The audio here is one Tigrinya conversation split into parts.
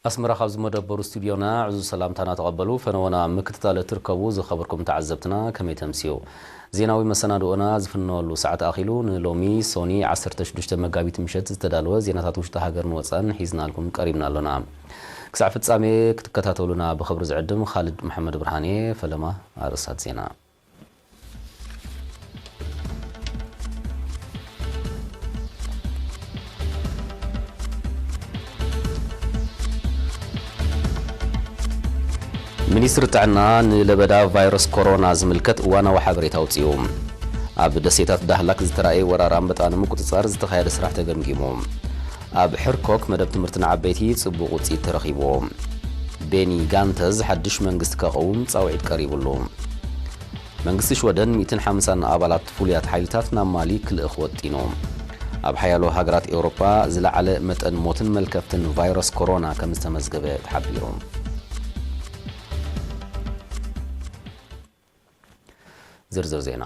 ኣስመራ ካብ ዝመደበሩ ስቱድዮና ዕዙዝ ሰላምታና ተቐበሉ። ፈነወና ምክትታል እትርከቡ ዝኸበርኩም ተዓዘብትና ከመይ ተምስዩ? ዜናዊ መሰናድኦና ዝፍነወሉ ሰዓት ኣኺሉ። ንሎሚ ሶኒ ዓሰርተ ሽዱሽተ መጋቢት ምሸት ዝተዳለወ ዜናታት ውሽጢ ሃገርን ወጻእን ሒዝናልኩም ቀሪብና ኣሎና። ክሳዕ ፍጻሜ ክትከታተሉና ብኽብሪ ዝዕድም ኻልድ መሓመድ ብርሃን እየ። ፈለማ ኣርእስታት ዜና። ሚኒስትሪ ጥዕና ንለበዳ ቫይረስ ኮሮና ዝምልከት እዋናዊ ሓበሬታ ኣውጺኡ። ኣብ ደሴታት ዳህላክ ዝተራእየ ወራር ኣንበጣ ንምቁጽጻር ዝተኻየደ ስራሕ ተገምጊሙ። ኣብ ሕርኮክ መደብ ትምህርቲ ንዓበይቲ ጽቡቕ ውጽኢት ተረኺብዎ። ቤኒ ጋንተዝ ሓድሽ መንግስቲ ከቐውም ጻውዒት ቀሪቡሉ። መንግስቲ ሽወደን ሚእትን ሓምሳን ኣባላት ፍሉያት ሓይልታት ናብ ማሊ ክልእኽ ወጢኑ። ኣብ ሓያሎ ሃገራት ኤውሮጳ ዝለዓለ መጠን ሞትን መልከፍትን ቫይረስ ኮሮና ከም ዝተመዝገበ ተሓቢሩ። ዝርዝር ዜና።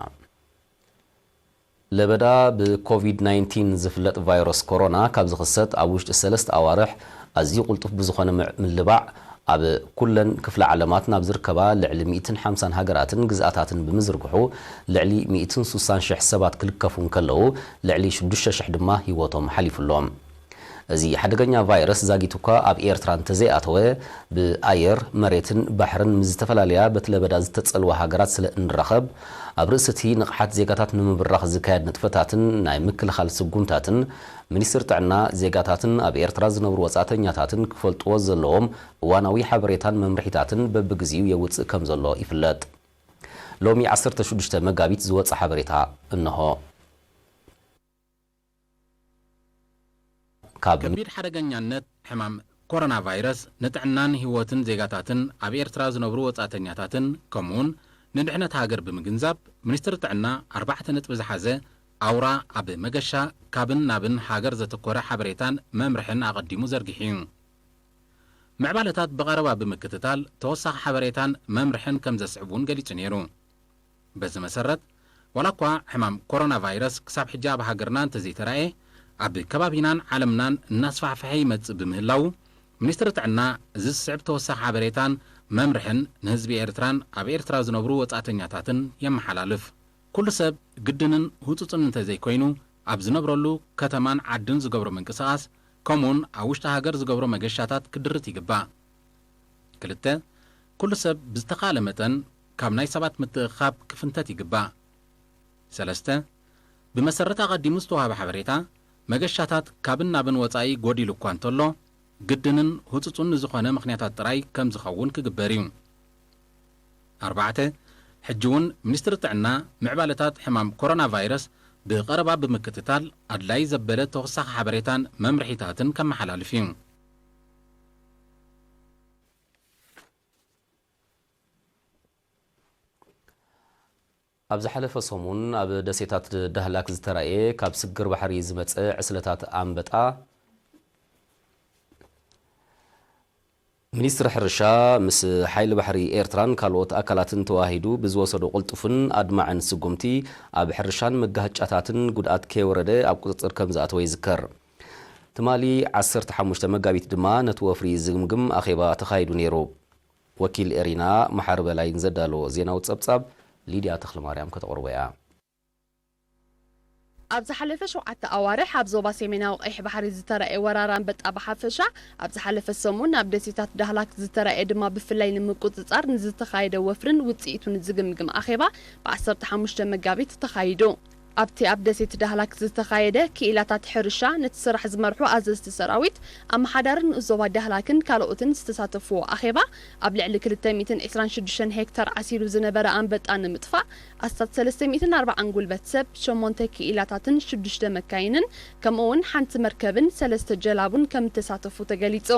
ለበዳ ብኮቪድ ናይንቲን ዝፍለጥ ቫይረስ ኮሮና ካብ ዝኽሰት ኣብ ውሽጢ ሰለስተ ኣዋርሕ ኣዝዩ ቅልጡፍ ብዝኾነ ምዕ-፣ ምልባዕ ኣብ ኩለን ክፍለ ዓለማት ናብ ዝርከባ ልዕሊ ሚእትን ሓምሳን ሃገራትን ግዝኣታትን ብምዝርግሑ ልዕሊ ሚእትን ሱሳን ሽሕ ሰባት ክልከፉ እንከለዉ ልዕሊ ሽዱሽተ ሽሕ ድማ ህይወቶም ሓሊፉ ኣሎ። እዚ ሓደገኛ ቫይረስ ዛጊት እኳ ኣብ ኤርትራ እንተዘይኣተወ፣ ብኣየር፣ መሬትን ባሕርን ምስ ዝተፈላለያ በቲ ለበዳ ዝተጸልዋ ሃገራት ስለ እንራኸብ፣ ኣብ ርእሲ እቲ ንቕሓት ዜጋታት ንምብራኽ ዝካየድ ንጥፈታትን ናይ ምክልኻል ስጉምታትን፣ ሚኒስትሪ ጥዕና ዜጋታትን ኣብ ኤርትራ ዝነብሩ ወጻእተኛታትን ክፈልጥዎ ዘለዎም እዋናዊ ሓበሬታን መምርሒታትን በብግዜኡ የውጽእ ከም ዘሎ ይፍለጥ። ሎሚ ዓሰርተ ሽዱሽተ መጋቢት ዝወጸ ሓበሬታ እንሆ። ካብ ከቢድ ሓደገኛነት ሕማም ኮሮና ቫይረስ ንጥዕናን ህይወትን ዜጋታትን ኣብ ኤርትራ ዝነብሩ ወጻእተኛታትን ከምኡውን ንድሕነት ሃገር ብምግንዛብ፣ ሚኒስትሪ ጥዕና ኣርባዕተ ነጥቢ ዝሓዘ ኣውራ ኣብ መገሻ ካብን ናብን ሃገር ዘተኮረ ሓበሬታን መምርሕን ኣቐዲሙ ዘርጊሑ እዩ። ምዕባለታት ብቐረባ ብምክትታል ተወሳኺ ሓበሬታን መምርሕን ከም ዘስዕብ እውን ገሊጹ ነይሩ። በዚ መሰረት፣ ዋላ እኳ ሕማም ኮሮና ቫይረስ ክሳብ ሕጂ ኣብ ሃገርና እንተዘይተራእየ፣ ኣብ ከባቢናን ዓለምናን እናስፋሕፈሐ ይመጽእ ብምህላዉ፣ ሚኒስትሪ ጥዕና እዚ ዝስዕብ ተወሳኺ ሓበሬታን መምርሕን ንህዝቢ ኤርትራን ኣብ ኤርትራ ዝነብሩ ወጻእተኛታትን የመሓላልፍ። ኩሉ ሰብ ግድንን ህጹጽን እንተዘይኮይኑ፣ ኣብ ዝነብረሉ ከተማን ዓድን ዝገብሮ ምንቅስቓስ፣ ከምኡውን ኣብ ውሽጢ ሃገር ዝገብሮ መገሻታት ክድርት ይግባእ። ክልተ፣ ኩሉ ሰብ ብዝተኻእለ መጠን ካብ ናይ ሰባት ምትእኽኻብ ክፍንተት ይግባእ። ሰለስተ፣ ብመሰረት ኣቐዲሙ ዝተዋህበ ሓበሬታ፣ መገሻታት ካብን ናብን ወጻኢ ጎዲሉ እኳ እንተሎ፣ ግድንን ህጹጽን ንዝኾነ ምኽንያታት ጥራይ ከም ዝኸውን ክግበር እዩ። ኣርባዕተ፣ ሕጂ እውን ሚኒስትሪ ጥዕና ምዕባለታት ሕማም ኮሮና ቫይረስ ብቐረባ ብምክትታል ኣድላዪ ዘበለ ተወሳኺ ሓበሬታን መምርሒታትን ከመሓላልፍ እዩ። ኣብ ዝሓለፈ ሰሙን ኣብ ደሴታት ዳህላክ ዝተራእየ ካብ ስግር ባሕሪ ዝመጸ ዕስለታት ኣንበጣ፣ ሚኒስትሪ ሕርሻ ምስ ሓይሊ ባሕሪ ኤርትራን ካልኦት ኣካላትን ተዋሂዱ ብዝወሰዶ ቅልጡፍን ኣድማዕን ስጉምቲ፣ ኣብ ሕርሻን መጋህጫታትን ጉድኣት ከይወረደ ኣብ ቁጽጽር ከም ዝኣተወ ይዝከር። ትማሊ ዓሰርተ ሓሙሽተ መጋቢት ድማ ነቲ ወፍሪ ዝግምግም ኣኼባ ተኻይዱ ነይሩ። ወኪል ኤሪና መሓሪ በላይ ንዘዳለዎ ዜናዊ ጸብጻብ ሊድያ ተኽለማርያም ከተቕርቦ እያ። ኣብ ዝሓለፈ ሸውዓተ ኣዋርሕ ኣብ ዞባ ሰሜናዊ ቀይሕ ባሕሪ ዝተራእየ ወራር ኣንበጣ ብሓፈሻ፣ ኣብ ዝሓለፈ ሰሙን ኣብ ደሴታት ዳህላክ ዝተራእየ ድማ ብፍላይ ንምቁጽጻር ንዝተኻየደ ወፍርን ውጽኢቱን ዝግምግም ኣኼባ ብ ዓሰርተ ሓሙሽተ መጋቢት ተኻይዱ። ኣብቲ ኣብ ደሴት ዳህላክ ዝተኻየደ ክኢላታት ሕርሻ፣ ነቲ ስራሕ ዝመርሑ ኣዘዝቲ ሰራዊት፣ ኣመሓዳሪ ንኡስ ዞባ ዳህላክን ካልኦትን ዝተሳተፍዎ ኣኼባ፣ ኣብ ልዕሊ ክልተ ሚእትን ዕስራን ሽዱሽተን ሄክታር ዓሲሉ ዝነበረ ኣንበጣ ንምጥፋእ፣ ኣስታት ሰለስተ ሚእትን ኣርባዓን ጉልበት ሰብ፣ ሸሞንተ ክኢላታትን ሽዱሽተ መካይንን፣ ከምኡ'ውን ሓንቲ መርከብን ሰለስተ ጀላቡን ከም እተሳተፉ ተገሊጹ።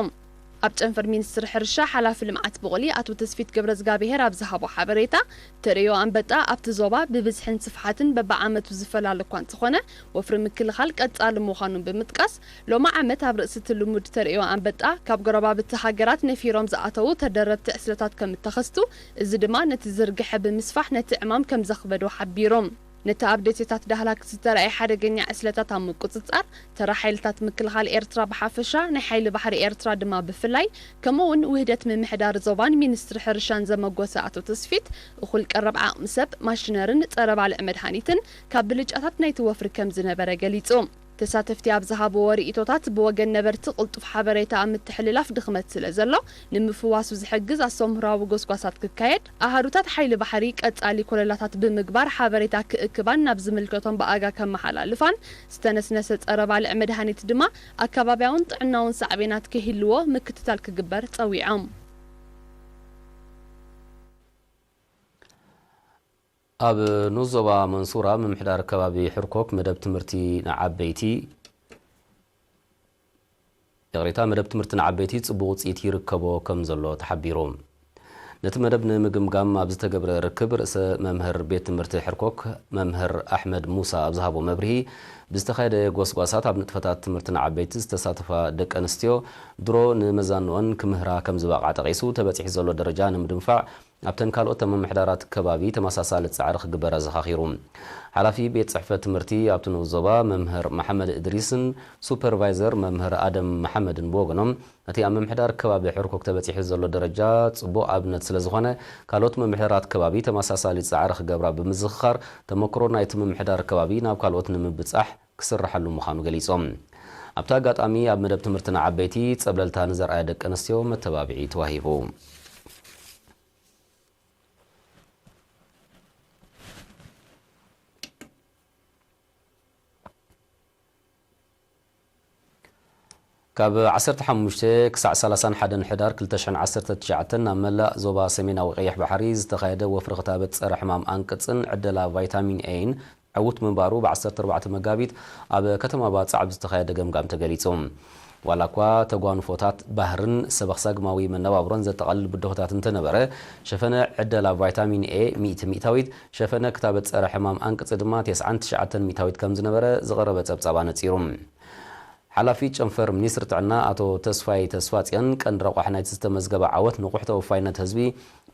ኣብ ጨንፈር ሚኒስትሪ ሕርሻ ሓላፊ ልምዓት ብቑሊ ኣቶ ተስፊት ገብረዝጋብሄር ኣብ ዝሃቦ ሓበሬታ፣ ተርእዮ ኣንበጣ ኣብቲ ዞባ ብብዝሕን ስፍሓትን በብዓመቱ ዝፈላለ እኳ እንተኾነ፣ ወፍሪ ምክልኻል ቀጻሊ ምዃኑ ብምጥቃስ፣ ሎሚ ዓመት ኣብ ርእሲ እቲ ልሙድ ተርእዮ ኣንበጣ ካብ ጎረባብቲ ሃገራት ነፊሮም ዝኣተዉ ተደረብቲ ዕስለታት ከም እተኸስቱ፣ እዚ ድማ ነቲ ዝርግሐ ብምስፋሕ ነቲ ዕማም ከም ዘኽበዶ ሓቢሩ። ነቲ ኣብ ደሴታት ዳህላክ ዝተራእየ ሓደገኛ ዕስለታት ኣብ ምቁጽጻር፣ ተራ ሓይልታት ምክልኻል ኤርትራ ብሓፈሻ፣ ናይ ሓይሊ ባሕሪ ኤርትራ ድማ ብፍላይ፣ ከምኡ እውን ውህደት ምምሕዳር ዞባን ሚኒስትሪ ሕርሻን ዘመጎሰ ኣቶ ተስፊት፣ እኹል ቀረብ ዓቕሚ ሰብ፣ ማሽነርን ጸረ ባልዕ መድሃኒትን ካብ ብልጫታት ናይቲ ወፍሪ ከም ዝነበረ ገሊጹ። ተሳተፍቲ ኣብ ዝሃብዎ ርእይቶታት፣ ብወገን ነበርቲ ቅልጡፍ ሓበሬታ ኣብ ምትሕልላፍ ድኽመት ስለ ዘሎ፣ ንምፍዋሱ ዝሕግዝ ኣስተምህሮኣዊ ጎስጓሳት ክካየድ፣ ኣሃዱታት ሓይሊ ባሕሪ ቀጻሊ ኮለላታት ብምግባር ሓበሬታ ክእክባን ናብ ዝምልከቶም ብኣጋ ከመሓላልፋን፣ ዝተነስነሰ ጸረ ባልዕ መድሃኒት ድማ ኣከባብያውን ጥዕናውን ሳዕቤናት ከይህልዎ ምክትታል ክግበር ጸዊዖም። ኣብ ንኡስ ዞባ መንሱራ ምምሕዳር ከባቢ ሕርኮክ መደብ ትምህርቲ ንዓበይቲ፣ ይቕሬታ፣ መደብ ትምህርቲ ንዓበይቲ ጽቡቕ ውጽኢት ይርከቦ ከም ዘሎ ተሓቢሩ። ነቲ መደብ ንምግምጋም ኣብ ዝተገብረ ርክብ፣ ርእሰ መምህር ቤት ትምህርቲ ሕርኮክ መምህር ኣሕመድ ሙሳ ኣብ ዝሃቦ መብርሂ፣ ብዝተኻየደ ጎስጓሳት ኣብ ንጥፈታት ትምህርቲ ንዓበይቲ ዝተሳተፋ ደቂ ኣንስትዮ ድሮ ንመዛንኦን ክምህራ ከም ዝበቕዓ ጠቒሱ፣ ተበጺሑ ዘሎ ደረጃ ንምድንፋዕ ኣብተን ካልኦት ምምሕዳራት ከባቢ ተመሳሳሊ ጻዕሪ ክግበር ኣዘኻኺሩ። ሓላፊ ቤት ጽሕፈት ትምህርቲ ኣብቲ ንኡስ ዞባ መምህር መሓመድ እድሪስን ሱፐርቫይዘር መምህር ኣደም መሓመድን ብወገኖም፣ እቲ ኣብ ምምሕዳር ከባቢ ሕርኮክ ተበጺሑ ዘሎ ደረጃ ጽቡቕ ኣብነት ስለ ዝኾነ፣ ካልኦት ምምሕዳራት ከባቢ ተመሳሳሊ ጻዕሪ ክገብራ ብምዝኽኻር፣ ተመክሮ ናይቲ ምምሕዳር ከባቢ ናብ ካልኦት ንምብጻሕ ክስርሓሉ ምዃኑ ገሊጾም። ኣብቲ ኣጋጣሚ፣ ኣብ መደብ ትምህርቲ ንዓበይቲ ጸብለልታ ንዘርኣያ ደቂ ኣንስትዮ መተባብዒ ተዋሂቡ። ካብ ዓሰርተ ሓሙሽተ ክሳዕ ሰላሳን ሓደን ሕዳር ክልተ ሽሕን ዓሰርተ ትሽዓተን ናብ መላእ ዞባ ሰሜናዊ ቀይሕ ባሕሪ ዝተኻየደ ወፍሪ ክታበት ጸረ ሕማም ኣንቅጽን ዕደላ ቫይታሚን ኤን ዕዉት ምንባሩ ብ ዓሰርተ ኣርባዕተ መጋቢት ኣብ ከተማ ባጽዕ ኣብ ዝተኻየደ ገምጋም ተገሊጹ። ዋላ እኳ ተጓንፎታት ባህርን ሰበኽሳግማዊ መነባብሮን ዘጠቓልል ብድሆታት እንተነበረ፣ ሸፈነ ዕደላ ቫይታሚን ኤ ሚእቲ ሚእታዊት፣ ሸፈነ ክታበት ጸረ ሕማም ኣንቅጺ ድማ ተስዓን ትሽዓተን ሚእታዊት ከም ዝነበረ ዝቐረበ ጸብጻብ ኣነጺሩ። ሓላፊ ጨንፈር ሚኒስትሪ ጥዕና ኣቶ ተስፋይ ተስፋጽዮን፣ ቀንዲ ረቋሕ ናይቲ ዝተመዝገበ ዓወት ንቑሕ ተወፋይነት ህዝቢ፣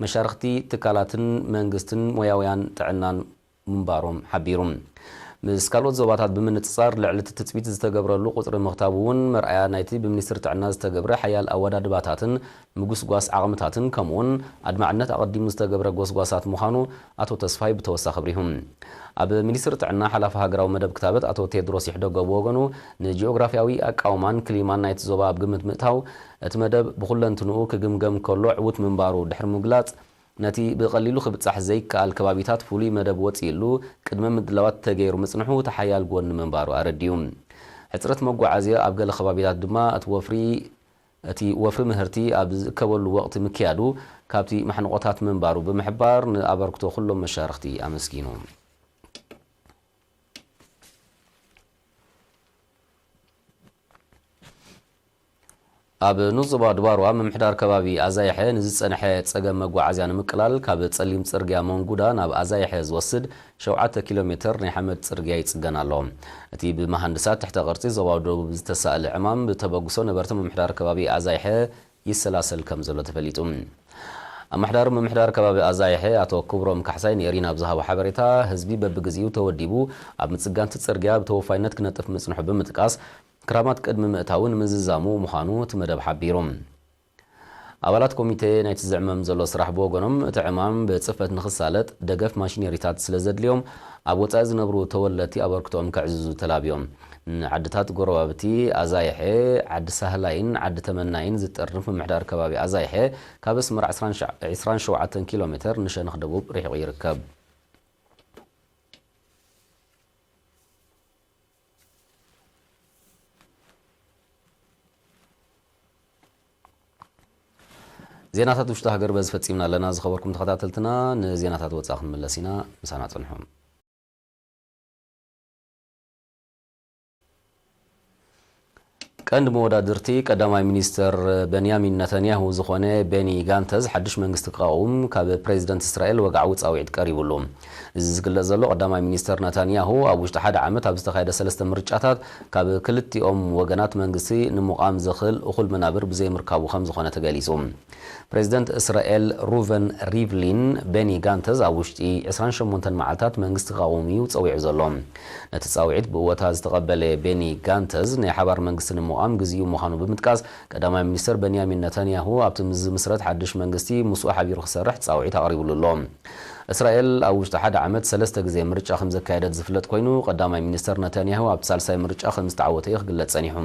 መሻርኽቲ ትካላትን መንግስትን ሞያውያን ጥዕናን ምንባሮም ሓቢሩ። ምስ ካልኦት ዞባታት ብምንጽጻር፣ ልዕሊ እቲ ትጽቢት ዝተገብረሉ ቁጽሪ ምኽታቡ እውን መርኣያ ናይቲ ብሚኒስትሪ ጥዕና ዝተገብረ ሓያል ኣወዳድባታትን ምጉስጓስ ዓቕምታትን፣ ከምኡውን ኣድማዕነት ኣቐዲሙ ዝተገብረ ጎስጓሳት ምዃኑ ኣቶ ተስፋይ ብተወሳኺ ኣብሪሁ። ኣብ ሚኒስትሪ ጥዕና ሓላፊ ሃገራዊ መደብ ክታበት ኣቶ ቴድሮስ ይሕደጎ ብወገኑ፣ ንጂኦግራፍያዊ ኣቃውማን ክሊማን ናይቲ ዞባ ኣብ ግምት ምእታው፣ እቲ መደብ ብኹለንትንኡ ክግምገም ከሎ ዕዉት ምንባሩ ድሕሪ ምግላጽ፣ ነቲ ብቐሊሉ ክብጻሕ ዘይከኣል ከባቢታት ፍሉይ መደብ ወጺእሉ ቅድመ ምድላዋት ተገይሩ ምጽንሑ እቲ ሓያል ጎኒ ምንባሩ ኣረዲኡ። ሕጽረት መጓዓዝያ ኣብ ገለ ከባቢታት ድማ እቲ ወፍሪ እቲ ወፍሪ ምህርቲ ኣብ ዝእከበሉ ወቕቲ ምክያዱ ካብቲ ማሕንቖታት ምንባሩ ብምሕባር ንኣበርክቶ ኩሎም መሻርኽቲ ኣመስጊኑ። ኣብ ንኡስ ዞባ ድባርዋ ምምሕዳር ከባቢ ኣዛይሐ ንዝጸንሐ ጸገም መጓዓዝያ ንምቅላል ካብ ጸሊም ጽርግያ መንጉዳ ናብ ኣዛይሐ ዝወስድ ሸውዓተ ኪሎ ሜተር ናይ ሓመድ ጽርግያ ይጽገን ኣሎ። እቲ ብመሃንድሳት ትሕተ ቅርጺ ዞባ ደቡብ ዝተሳእለ ዕማም ብተበግሶ ነበርቲ ምምሕዳር ከባቢ ኣዛይሐ ይሰላሰል ከም ዘሎ ተፈሊጡ። ኣመሓዳሪ ምምሕዳር ከባቢ ኣዛይሐ ኣቶ ክብሮም ካሕሳይ ንኤሪና ኣብ ዝሃቦ ሓበሬታ፣ ህዝቢ በብግዜኡ ተወዲቡ ኣብ ምጽጋንቲ ጽርግያ ብተወፋይነት ክነጥፍ ምጽንሑ ብምጥቃስ፣ ክራማት ቅድሚ ምእታዉ ንምዝዛሙ ምዃኑ እቲ መደብ ሓቢሩ። ኣባላት ኮሚቴ ናይቲ ዝዕመም ዘሎ ስራሕ ብወገኖም፣ እቲ ዕማም ብጽፈት ንኽሳለጥ ደገፍ ማሽነሪታት ስለ ዘድልዮም፣ ኣብ ወጻኢ ዝነብሩ ተወለድቲ ኣበርክቶኦም ከዕዝዙ ተላብዮም። ንዓድታት ጎረባብቲ ኣዛይሐ፣ ዓዲ ሳህላይን ዓዲ ተመናይን ዝጠርንፍ ምምሕዳር ከባቢ ኣዛይሐ፣ ካብ ኣስመራ ዕስራን ሸውዓተን ኪሎ ሜተር ንሸነኽ ደቡብ ርሒቑ ይርከብ። ዜናታት ውሽጢ ሃገር በዚ ፈጺምና ኣለና። ዝኸበርኩም ተኸታተልትና፣ ንዜናታት ወጻኢ ክንምለስ ኢና። ምሳና ጽንሑ። ቀንዲ መወዳድርቲ ቀዳማይ ሚኒስተር በንያሚን ነታንያሁ ዝኾነ ቤኒ ጋንተዝ ሓድሽ መንግስቲ ክቋውም ካብ ፕሬዚደንት እስራኤል ወግዓዊ ጻውዒት ቀሪቡሉ። እዚ ዝግለጽ ዘሎ፣ ቀዳማይ ሚኒስተር ነታንያሁ ኣብ ውሽጢ ሓደ ዓመት ኣብ ዝተኻየደ ሰለስተ ምርጫታት ካብ ክልቲኦም ወገናት መንግስቲ ንምቋም ዘኽእል እኹል መናብር ብዘይምርካቡ ከም ዝኾነ ተገሊጹ። ፕሬዚደንት እስራኤል ሩቨን ሪቭሊን፣ ቤኒ ጋንተዝ ኣብ ውሽጢ ዕስራን ሸሞንተን መዓልታት መንግስቲ ክቃወም እዩ ጸዊዑ ዘሎ። ነቲ ጻውዒት ብእወታ ዝተቐበለ ቤኒ ጋንተዝ፣ ናይ ሓባር መንግስቲ ንምቋም ግዜኡ ምዃኑ ብምጥቃስ፣ ቀዳማይ ሚኒስተር በንያሚን ነታንያሁ ኣብቲ ምስ ዝምስረት ሓድሽ መንግስቲ ምስኡ ሓቢሩ ክሰርሕ ጻውዒት ኣቕሪቡሉ ኣሎ። እስራኤል ኣብ ውሽጢ ሓደ ዓመት ሰለስተ ግዜ ምርጫ ከም ዘካየደት ዝፍለጥ ኮይኑ፣ ቀዳማይ ሚኒስተር ነታንያሁ ኣብቲ ሳልሳይ ምርጫ ከም ዝተዓወተ እዩ ክግለጽ ጸኒሑ።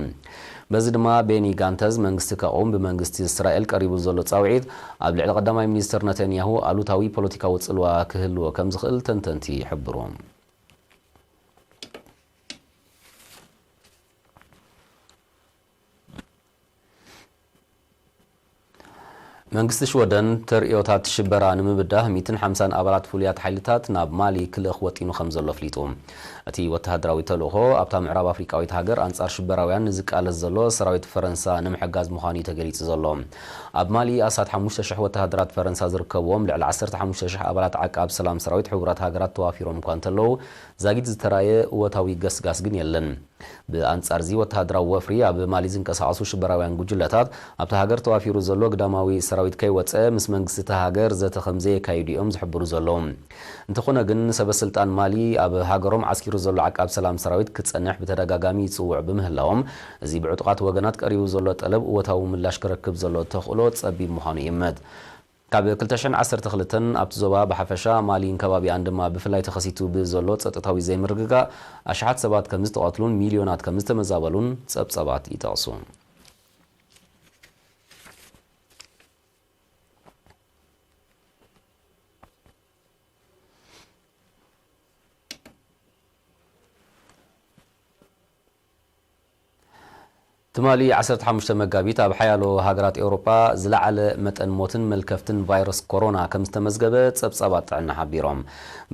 በዚ ድማ ቤኒ ጋንተዝ መንግስቲ ከቕውም ብመንግስቲ እስራኤል ቀሪቡ ዘሎ ጻውዒት ኣብ ልዕሊ ቀዳማይ ሚኒስተር ነታንያሁ ኣሉታዊ ፖለቲካዊ ጽልዋ ክህልዎ ከም ዝኽእል ተንተንቲ ይሕብሩ። መንግስቲ ሽወደን ተርእዮታት ሽበራ ንምብዳህ ሚእትን ሓምሳን ኣባላት ፍሉያት ሓይልታት ናብ ማሊ ክልእኽ ወጢኑ ከም ዘሎ ኣፍሊጡ። እቲ ወተሃደራዊ ተልእኾ ኣብታ ምዕራብ ኣፍሪቃዊት ሃገር ኣንጻር ሽበራውያን ንዝቃለስ ዘሎ ሰራዊት ፈረንሳ ንምሕጋዝ ምዃኑ እዩ ተገሊጹ ዘሎ። ኣብ ማሊ ኣስታት ሓሙሽተ ሽሕ ወተሃደራት ፈረንሳ ዝርከብዎም ልዕሊ ዓሰርተ ሓሙሽተ ሽሕ ኣባላት ዓቃብ ሰላም ሰራዊት ሕቡራት ሃገራት ተዋፊሮም እኳ እንተለዉ፣ ዛጊት ዝተራየ እወታዊ ገስጋስ ግን የለን። ብኣንጻርዚ ወተሃደራዊ ወፍሪ ኣብ ማሊ ዝንቀሳቐሱ ሽበራውያን ጉጅለታት ኣብታ ሃገር ተዋፊሩ ዘሎ ግዳማዊ ሰራዊት ከይወጸ ምስ መንግስቲ እታ ሃገር ዘተ ከም ዘየካይዱ እዮም ዝሕብሩ ዘለዉ። እንተኾነ ግን ሰበ ስልጣን ማሊ ኣብ ሃገሮም ዓስኪሩ ዘሎ ዓቃብ ሰላም ሰራዊት ክጸንሕ ብተደጋጋሚ ይጽውዑ ብምህላዎም፣ እዚ ብዕጡቓት ወገናት ቀሪቡ ዘሎ ጠለብ እወታዊ ምላሽ ክረክብ ዘሎ ተኽእሎ ጸቢብ ምዃኑ ይእመት። ካብ ክልተ ሽሕን ዓሰርተ ክልተን ኣብቲ ዞባ ብሓፈሻ ማሊን ከባቢኣን ድማ ብፍላይ ተኸሲቱ ብዘሎ ጸጥታዊ ዘይምርግጋእ ኣሽሓት ሰባት ከም ዝተቐትሉን ሚልዮናት ከም ዝተመዛበሉን ጸብጸባት ይጠቕሱ። ትማሊ ዓሰርተ ሓሙሽተ መጋቢት ኣብ ሓያሎ ሃገራት ኤውሮጳ ዝለዓለ መጠን ሞትን መልከፍትን ቫይረስ ኮሮና ከም ዝተመዝገበ ጸብጻባት ጥዕና ሓቢሮም።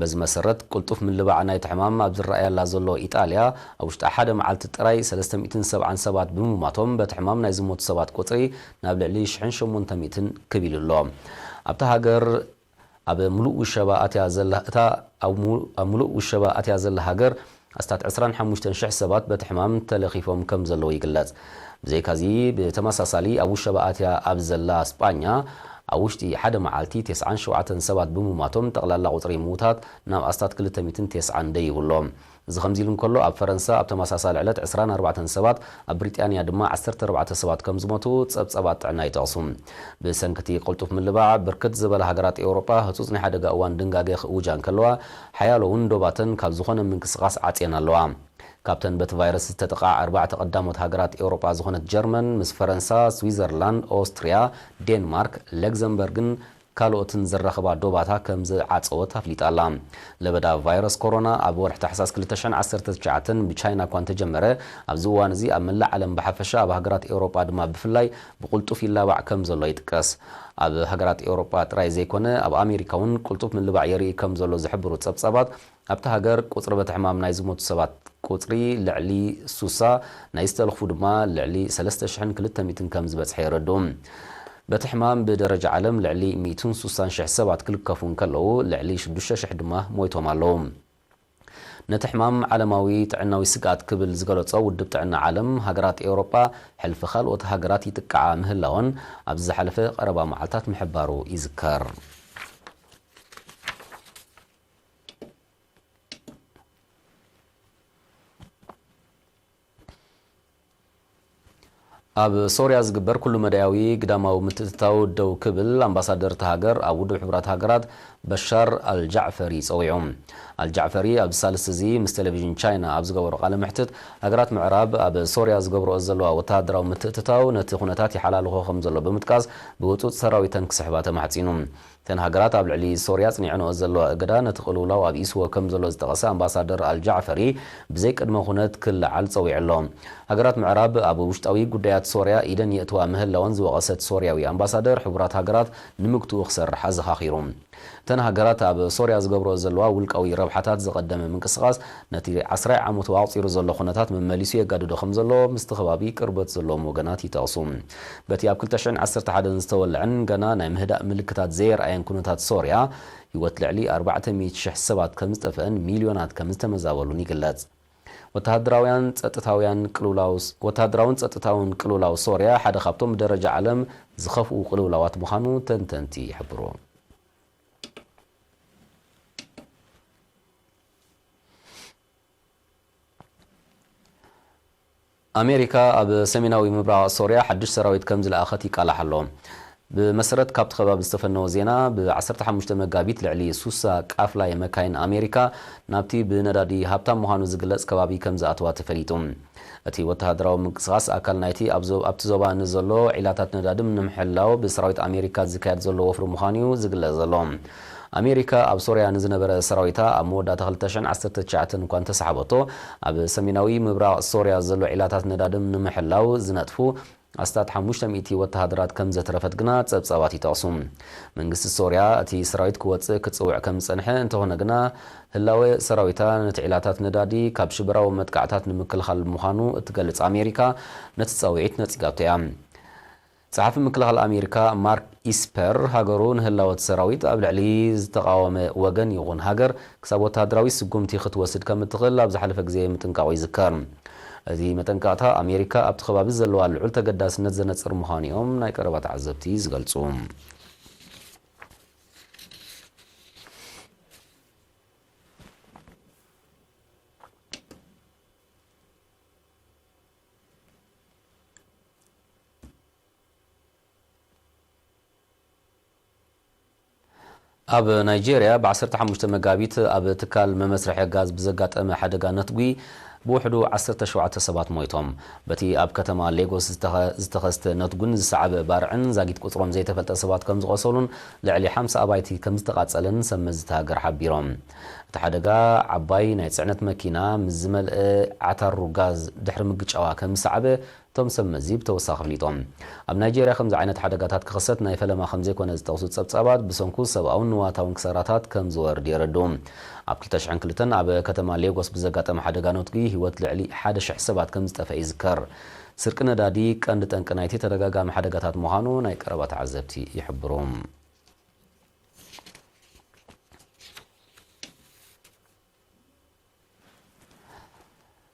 በዚ መሰረት፣ ቅልጡፍ ምልባዕ ናይቲ ሕማም ኣብ ዝረኣየላ ዘሎ ኢጣልያ፣ ኣብ ውሽጢ ሓደ መዓልቲ ጥራይ ሰለስተ ሚእትን ሰብዓን ሰባት ብምሟቶም፣ በቲ ሕማም ናይ ዝሞቱ ሰባት ቁጽሪ ናብ ልዕሊ ሽሕን ሸሞንተ ሚእትን ክብ ኢሉ ኣሎ። ኣብታ ሃገር ኣብ ምሉእ ውሸባ ኣትያ ዘላ፣ እታ ኣብ ምሉ-፣ ኣብ ምሉእ ውሸባ ኣትያ ዘላ ሃገር ኣስታት ዕስራን ሓሙሽተን ሽሕ ሰባት በቲ ሕማም ተለኺፎም ከም ዘለዉ ይግለጽ። ብዘይካዚ፣ ብተመሳሳሊ ኣብ ውሸባ ኣትያ ኣብ ዘላ ስጳኛ፣ ኣብ ውሽጢ ሓደ መዓልቲ ተስዓን ሸውዓተን ሰባት ብምሟቶም፣ ጠቕላላ ቁጽሪ ምዉታት ናብ ኣስታት ክልተ ሚእትን ተስዓን ደይቡ ኣሎ። እዚ ከምዚ ኢሉ እንከሎ፣ ኣብ ፈረንሳ ኣብ ተመሳሳሊ ዕለት ዕስራን ኣርባዕተን ሰባት፣ ኣብ ብሪጣንያ ድማ ዓሰርተ ኣርባዕተ ሰባት ከም ዝሞቱ ጸብጻባት ጥዕና ይጠቕሱ። ብሰንኪ እቲ ቅልጡፍ ምልባዕ፣ ብርክት ዝበላ ሃገራት ኤውሮጳ ህጹጽ ናይ ሓደጋ እዋን ድንጋገ ክእውጃ እንከለዋ፣ ሓያሎ እውን ዶባተን ካብ ዝኾነ ምንቅስቓስ ዓጽየን ኣለዋ። ካብተን በቲ ቫይረስ ዝተጠቕዓ ኣርባዕተ ቀዳሞት ሃገራት ኤውሮጳ ዝኾነት ጀርመን፣ ምስ ፈረንሳ፣ ስዊዘርላንድ፣ ኦስትርያ፣ ዴንማርክ፣ ለግዘምበርግን ካልኦትን ዘራኽባ ዶባታ ከም ዝዓጸወት ኣፍሊጣ ኣላ። ለበዳ ቫይረስ ኮሮና ኣብ ወርሒ ታሕሳስ ክልተ ሽሕን ዓሰርተ ትሽዓተን ብቻይና እኳ እንተጀመረ፣ ኣብዚ እዋን እዚ ኣብ መላእ ዓለም ብሓፈሻ፣ ኣብ ሃገራት ኤውሮጳ ድማ ብፍላይ ብቕልጡፍ ይላባዕ ከም ዘሎ ይጥቀስ። ኣብ ሃገራት ኤውሮጳ ጥራይ ዘይኮነ፣ ኣብ ኣሜሪካ እውን ቅልጡፍ ምልባዕ የርኢ ከም ዘሎ ዝሕብሩ ጸብጻባት፣ ኣብታ ሃገር ቁጽሪ በቲ ሕማም ናይ ዝሞቱ ሰባት ቁጽሪ ልዕሊ ሱሳ፣ ናይ ዝተለኽፉ ድማ ልዕሊ ሰለስተ ሽሕን ክልተ ሚእትን ከም ዝበጽሐ የረድኡ። በቲ ሕማም ብደረጃ ዓለም ልዕሊ ሚእትን ሱሳን ሽሕ ሰባት ክልከፉ እንከለዉ፣ ልዕሊ ሽዱሽተ ሽሕ ድማ ሞይቶም ኣለዉ። ነቲ ሕማም ዓለማዊ ጥዕናዊ ስግኣት ክብል ዝገለጾ ውድብ ጥዕና ዓለም፣ ሃገራት ኤውሮጳ ሕልፊ ካልኦት ሃገራት ይጥቅዓ ምህላወን ኣብዚ ዝሓለፈ ቀረባ መዓልታት ምሕባሩ ይዝከር። ኣብ ሶርያ ዝግበር ኩሉ መዳያዊ ግዳማዊ ምትእትታው ደው ክብል ኣምባሳደር እታ ሃገር ኣብ ውድብ ሕቡራት ሃገራት በሻር ኣልጃዕፈሪ ጸዊዑ። ኣልጃዕፈሪ ኣብዚ ሳልስቲ እዚ ምስ ቴሌቪዥን ቻይና ኣብ ዝገበሮ ቃለ መሕትት፣ ሃገራት ምዕራብ ኣብ ሶርያ ዝገብርኦ ዘለዋ ወተሃደራዊ ምትእትታው ነቲ ኩነታት ይሓላልኾ ከም ዘሎ ብምጥቃስ፣ ብህጹጽ ሰራዊተን ክስሕባ ተማሕጺኑ። እተን ሃገራት ኣብ ልዕሊ ሶርያ ኣጽኒዐንኦ ዘለዋ እገዳ ነቲ ቅልውላው ኣብኢስዎ ከም ዘሎ ዝጠቐሰ ኣምባሳደር ኣልጃዕፈሪ፣ ብዘይ ቅድመ ኩነት ክለዓል ጸዊዑ ኣሎ። ሃገራት ምዕራብ ኣብ ውሽጣዊ ጉዳያት ሶርያ ኢደን የእትዋ ምህላወን ዝወቐሰት ሶርያዊ ኣምባሳደር፣ ሕቡራት ሃገራት ንምግትኡ ክሰርሕ ኣዘኻኺሩ። እተን ሃገራት ኣብ ሶርያ ዝገብሮ ዘለዋ ውልቃዊ ረብሓታት ዝቐደመ ምንቅስቓስ ነቲ ዓስራይ ዓመቱ ኣቑጺሩ ዘሎ ኩነታት መመሊሱ የጋድዶ ከም ዘሎ ምስቲ ከባቢ ቅርበት ዘለዎም ወገናት ይጠቕሱ። በቲ ኣብ ክልተ ሽሕን ዓሰርተ ሓደን ዝተወልዐን ገና ናይ ምህዳእ ምልክታት ዘየርኣየን ኩነታት ሶርያ፣ ህይወት ልዕሊ ኣርባዕተ ሚእቲ ሽሕ ሰባት ከም ዝጠፍአን ሚልዮናት ከም ዝተመዛበሉን ይግለጽ። ወተሃደራውያን ጸጥታውያን ቅልውላው፣ ወተሃደራውን ጸጥታውን ቅልውላው ሶርያ ሓደ ካብቶም ብደረጃ ዓለም ዝኸፍኡ ቅልውላዋት ምዃኑ ተንተንቲ ይሕብሩ። ኣሜሪካ ኣብ ሰሜናዊ ምብራቕ ሶርያ ሓድሽ ሰራዊት ከም ዝለኣኸት ይቃላሕ ኣሎ። ብመሰረት ካብቲ ከባቢ ዝተፈነወ ዜና፣ ብ ዓሰርተ ሓሙሽተ መጋቢት ልዕሊ ሱሳ ቃፍላይ መካይን ኣሜሪካ ናብቲ ብነዳዲ ሃብታም ምዃኑ ዝግለጽ ከባቢ ከም ዝኣተዋ ተፈሊጡ። እቲ ወተሃደራዊ ምንቅስቓስ ኣካል ናይቲ ኣብ ዞ-፣ ኣብቲ ዞባ ንዘሎ ዒላታት ነዳዲ ንምሕላው ብሰራዊት ኣሜሪካ ዝካየድ ዘሎ ወፍሪ ምዃኑ እዩ ዝግለጽ ዘሎ። ኣሜሪካ ኣብ ሶርያ ንዝነበረ ሰራዊታ ኣብ መወዳእታ ክልተ ሽሕን ዓሰርተ ትሽዓተን እኳ እንተሰሓበቶ፣ ኣብ ሰሜናዊ ምብራቕ ሶርያ ዘሎ ዒላታት ነዳዲ ንምሕላው ዝነጥፉ ኣስታት ሓሙሽተ ሚእቲ ወተሃደራት ከም ዘትረፈት ግና ጸብጻባት ይጠቕሱ። መንግስቲ ሶርያ እቲ ሰራዊት ክወጽእ ክጽውዕ ከም ዝጸንሐ እንተኾነ ግና፣ ህላወ ሰራዊታ ነቲ ዒላታት ነዳዲ ካብ ሽበራዊ መጥቃዕታት ንምክልኻል ምዃኑ እትገልጽ ኣሜሪካ ነቲ ጻውዒት ነጺጋቶ እያ። ጸሓፊ ምክልኻል ኣሜሪካ ማርክ ኢስፐር፣ ሃገሩ ንህላወ እቲ ሰራዊት ኣብ ልዕሊ ዝተቓወመ ወገን ይኹን ሃገር ክሳብ ወተሃደራዊ ስጉምቲ ክትወስድ ከም እትኽእል ኣብ ዝሓለፈ ግዜ ምጥንቃቑ ይዝከር። እዚ መጠንቀቕታ ኣሜሪካ ኣብቲ ከባቢ ዘለዋ ልዑል ተገዳስነት ዘነጽር ምዃኑ እዮም ናይ ቀረባ ተዓዘብቲ ዝገልጹ። ኣብ ናይጄርያ ብ ዓሰርተ ሓሙሽተ መጋቢት ኣብ ትካል መመስርሒ ጋዝ ብዘጋጠመ ሓደጋ ነትጒ ብውሕዱ ዓሰርተ ሸውዓተ ሰባት ሞይቶም። በቲ ኣብ ከተማ ሌጎስ ዝተኸ-፣ ዝተኸስተ ነትጉን ዝሰዓበ ባርዕን ዛጊት ቁጽሮም ዘይተፈልጠ ሰባት ከም ዝቖሰሉን ልዕሊ ሓምሳ ኣባይቲ ከም ዝተቓጸለን ሰብ መዚ እታ ሃገር ሓቢሮም። እቲ ሓደጋ ዓባይ ናይ ጽዕነት መኪና ምስ ዝመልአ ዓታሩ ጋዝ ድሕሪ ምግጫዋ ከም ዝሰዓበ እቶም ሰብ መዚ ብተወሳኺ ኣፍሊጦም። ኣብ ናይጄርያ ከምዚ ዓይነት ሓደጋታት ክኽሰት ናይ ፈለማ ከም ዘይኮነ ዝጠቕሱ ጸብጻባት፣ ብሰንኩ ሰብኣውን ንዋታውን ክሳራታት ከም ዝወርድ የረድኡ። ኣብ ክልተ ሽሕን ክልተን ኣብ ከተማ ሌጎስ ብዘጋጠመ ሓደጋ ነትጒ ህይወት ልዕሊ ሓደ ሽሕ ሰባት ከም ዝጠፍአ ይዝከር። ስርቂ ነዳዲ ቀንዲ ጠንቂ ናይቲ ተደጋጋሚ ሓደጋታት ምዃኑ ናይ ቀረባ ተዓዘብቲ ይሕብሩ።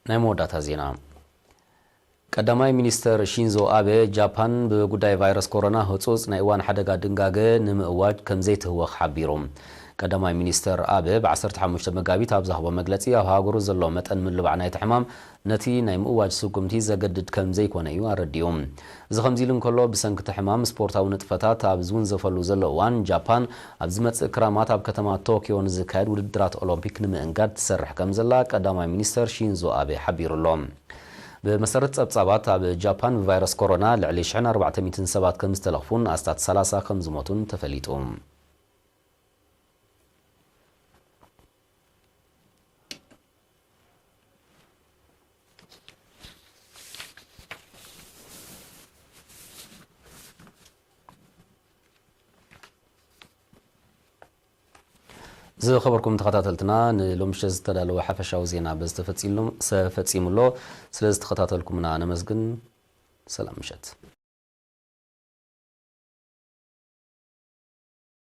ናይ መወዳእታ ዜና። ቀዳማይ ሚኒስተር ሺንዞ ኣበ፣ ጃፓን ብጉዳይ ቫይረስ ኮሮና ህጹጽ ናይ እዋን ሓደጋ ድንጋገ ንምእዋጅ ከም ዘይትህወኽ ሓቢሩ። ቀዳማይ ሚኒስተር ኣበ ብ ዓሰርተ ሓሙሽተ መጋቢት ኣብ ዝሃቦ መግለጺ፣ ኣብ ሃገሩ ዘሎ መጠን ምልባዕ ናይቲ ሕማም ነቲ ናይ ምእዋጅ ስጉምቲ ዘገድድ ከም ዘይኮነ እዩ ኣረዲኡ። እዚ ከምዚ ኢሉ እንከሎ፣ ብሰንኪ እቲ ሕማም ስፖርታዊ ንጥፈታት ኣብ ዝውንዘፈሉ ዘሎ እዋን፣ ጃፓን ኣብ ዝመጽእ ክራማት ኣብ ከተማ ቶክዮ ንዝካየድ ውድድራት ኦሎምፒክ ንምእንጋድ ትሰርሕ ከም ዘላ ቀዳማይ ሚኒስተር ሺንዞ ኣቤ ሓቢሩ ኣሎ። ብመሰረት ጸብጻባት፣ ኣብ ጃፓን ብቫይረስ ኮሮና ልዕሊ ሽሕን ኣርባዕተ ሚእትን ሰባት ከም ዝተለኽፉን ኣስታት ሰላሳ ከም ዝሞቱን ተፈሊጡ። ዝኸበርኩም ተኸታተልትና፣ ንሎሚ ምሸት ዝተዳለወ ሓፈሻዊ ዜና በዚ ተፈጺሉ-፣ ተፈጺሙ ኣሎ። ስለ ዝተኸታተልኩምና ነመስግን። ሰላም ምሸት።